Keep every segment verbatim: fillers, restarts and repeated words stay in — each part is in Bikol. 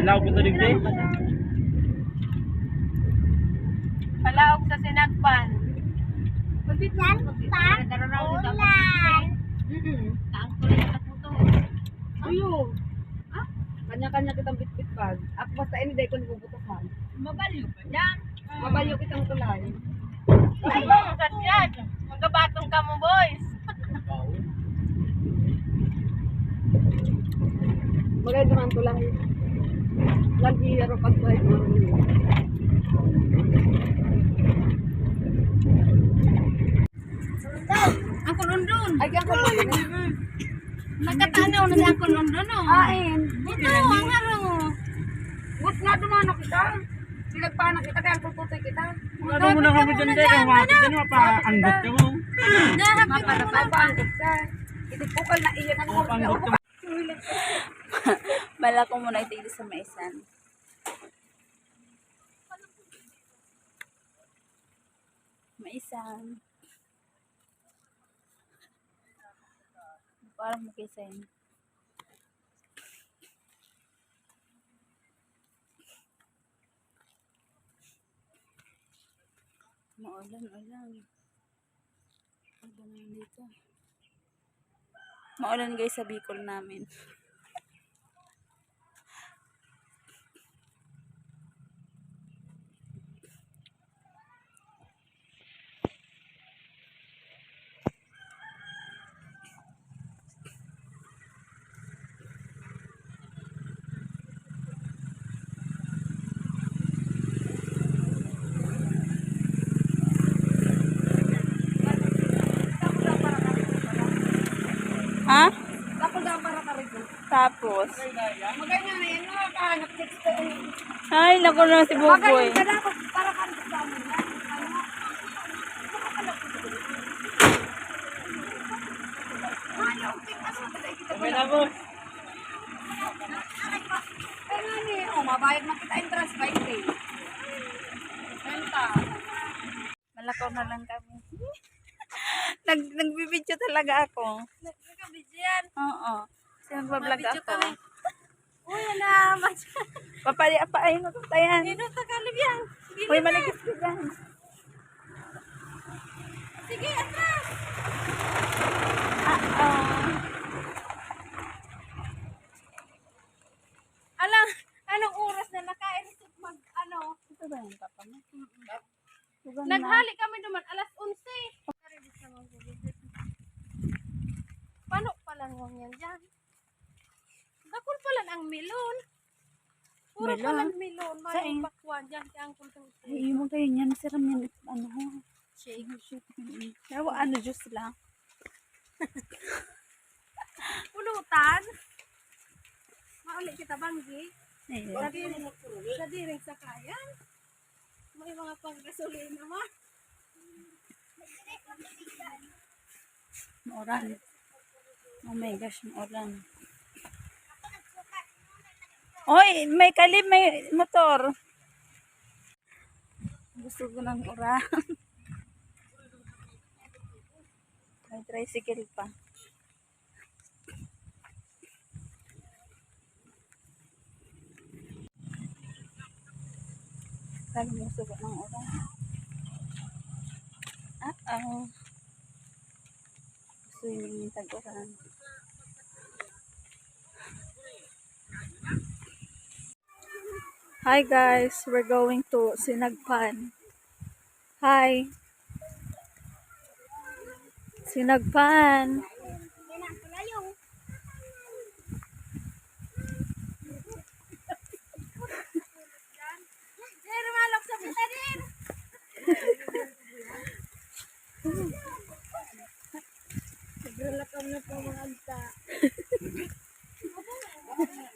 Laog ito digdi. Palaog sa Sinagpan. Yan pa, ulan. Mm-mm. Taas ko rin ang kaputo. Ayo. Ha? Kanya-kanya kitang bitbit bag. Ako basta ini, dai ko nabubutasan. Mabalyo ka dyan. Mabalyo kitang tulay. Ay, ang sadyan. Magabatong ka mo, boys. Magay duman tulay. Lagi yaro pag tulay. Ang kulundon. Ay, kaya ang kulundon. Nakatanaw na siya ang kulundon, no? Ain. Ito, ang haro. But nga dumano kita. Pinagpana kita, kaya ang tututoy kita. Ano mo na kami dyan, dahil ang wakit dyan, mapaanggot ka mo. Mapaanggot ka. Hindi po ka na iyan ang Mapaanggot ka mo. Bala ko muna ito sa maisan. Maisan. Parang makisay. Maulan, ulan. Ano ba naman dito? Maulan, guys, sa Bicol namin. Ha? Tapos? Maganda na yan, makakahanap sex ka eh. Ay, naku na si Buboy. Maganda na ako para kang sa amin yan. Ano? Ano? Okay na, boss. Pero nga ni, oh, mabayad man kita entrance, twenty. Renta. Malakaw na lang kami. Nag-, nagbibidyo talaga ako. Nagkakabidyo yan. Oo. Kasi nagbablog Mabidyo ako. Kami. Uy, ano naman? Papali, apa, ay, matatayan. Ino, tagalog yan. Uy, maligis ka dyan. Sige, atras. Ah, ah. Alang, anong oras na nakain ito mag, ano? Ito ba yung papa mo? Mm-mm. Lugar na. Naghali kami naman alas onse. Pano pa lang yan dyan? Dakul pa lang ang melon. Puro pa lang melon. May pakwan dyan kay Uncle Tutoy. Ay, imo kayo niyan. Siram yan. Ano ho? Shake. Shake. Mm-mm. Pero ano, juice lang. Pulutan. Mauli kita banggi. Ayun. Sa diring, sa diring sakayan. May mga panggasolina, ma. Mauran. Oh my gosh, mauran. Oy, may kalib, may motor. Gusto ko ng uran. May tricycle pa. Sabi mo, suga ng ulan. Ah, oh. Swimming yung tag-ulan. Hi guys, we're going to Sinagpan. Hi. Sinagpan.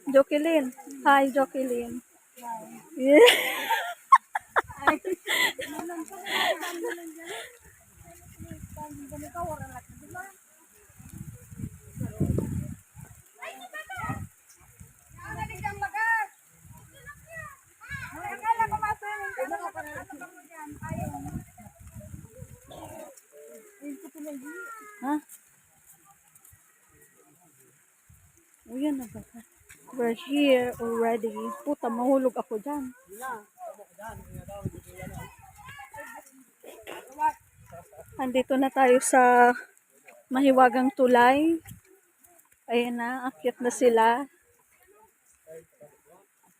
Jocelyn. Hi, Jocelyn. Yeah. Ha? Uyan na ba ka? We're here already. Puta, mahulog ako dyan. Andito na tayo sa mahiwagang tulay. Ayan na, akyat na sila.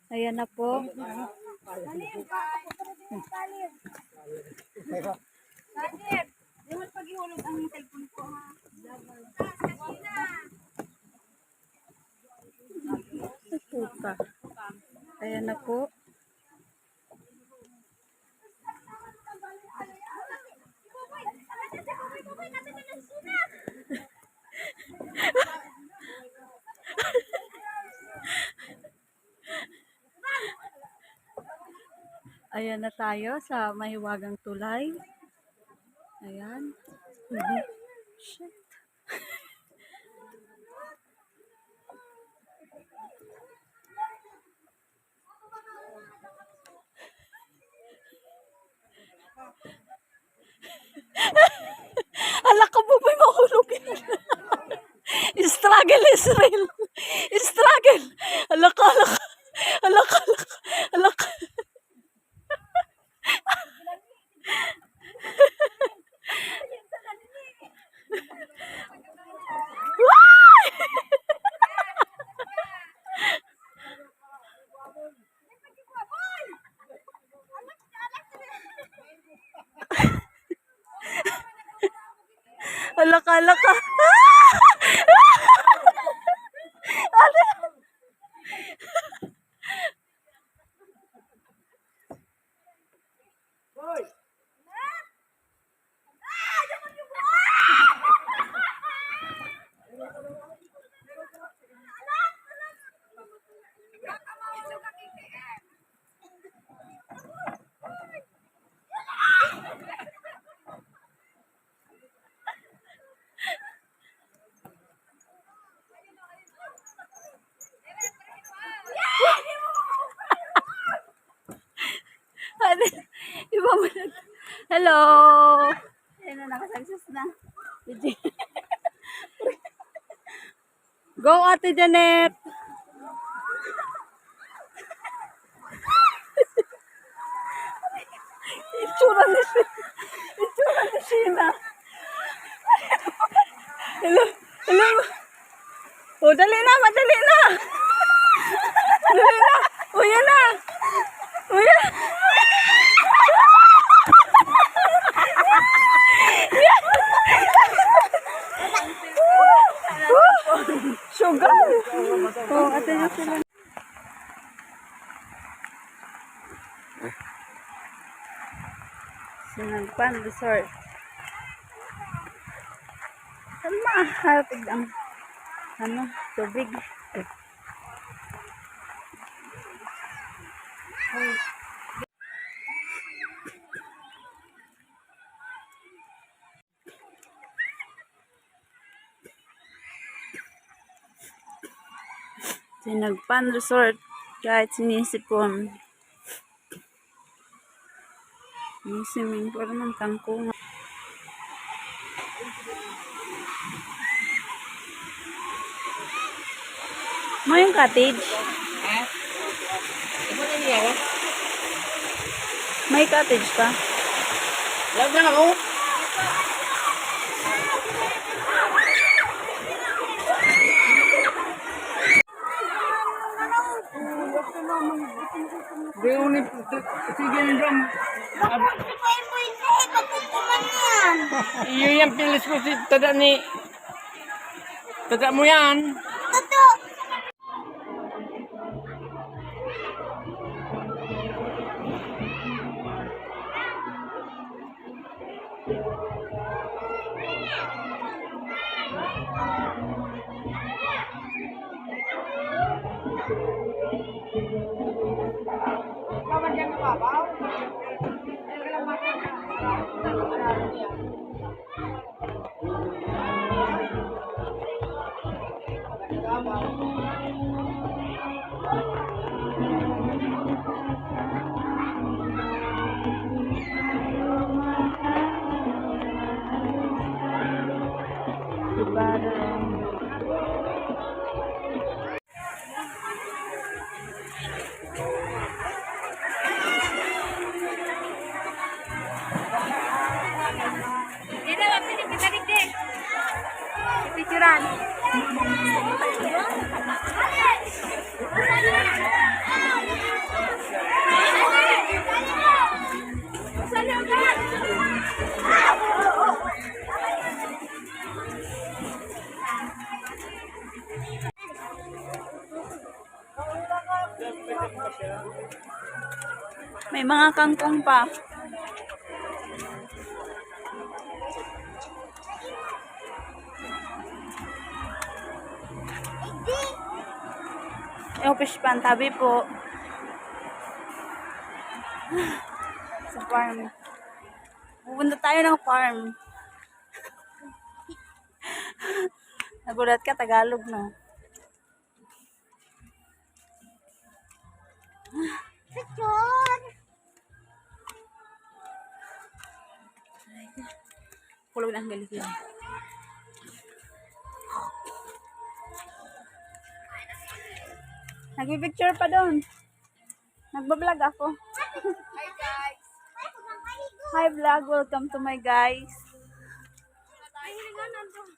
Ayan na po. Ay, puta. Ayan na po. Ayan na tayo sa mahiwagang tulay. Ayan. Shit. Hala ka po, may mahulog yan. Struggle is real. Struggle. Hala ka, hala ka. Hala ka, hala ka. Hala ka. Hala ka, hala ka. Ate! Ano? Iba mo na. Hello! Ayan na, nakasagsas na. Go, Ate Janet! Itsura ni Sheena. Itsura ni Sheena. Hello, hello. Oh, dali na, madali na. Dali na. Oh, yan na. Oh, yan. Sugar. Oh, ate na sila. Sinagpan Resort. Saan maharapig ang, ano, tubig? Sinagpan Resort, kahit sinisipon. Yung swimming pool naman, kangkong. Mayong cottage? Ha? Iba na niya, ha? May cottage pa? Love na ako. Di, uni, sige, dong. Iyo yan, pilis ko si tada ni, tada mo yan. Totoo. May mga kangkong pa. Yung fish pond, tabi po. Sa farm. Pupunta tayo ng farm. Nagulat ka, Tagalog, no? Picture! Kulog na ang galing yun. Nagpipicture pa doon. Nagbablog ako. Hi, guys. Hi, vlog. Welcome to my guys. Ay, hilingan nandun.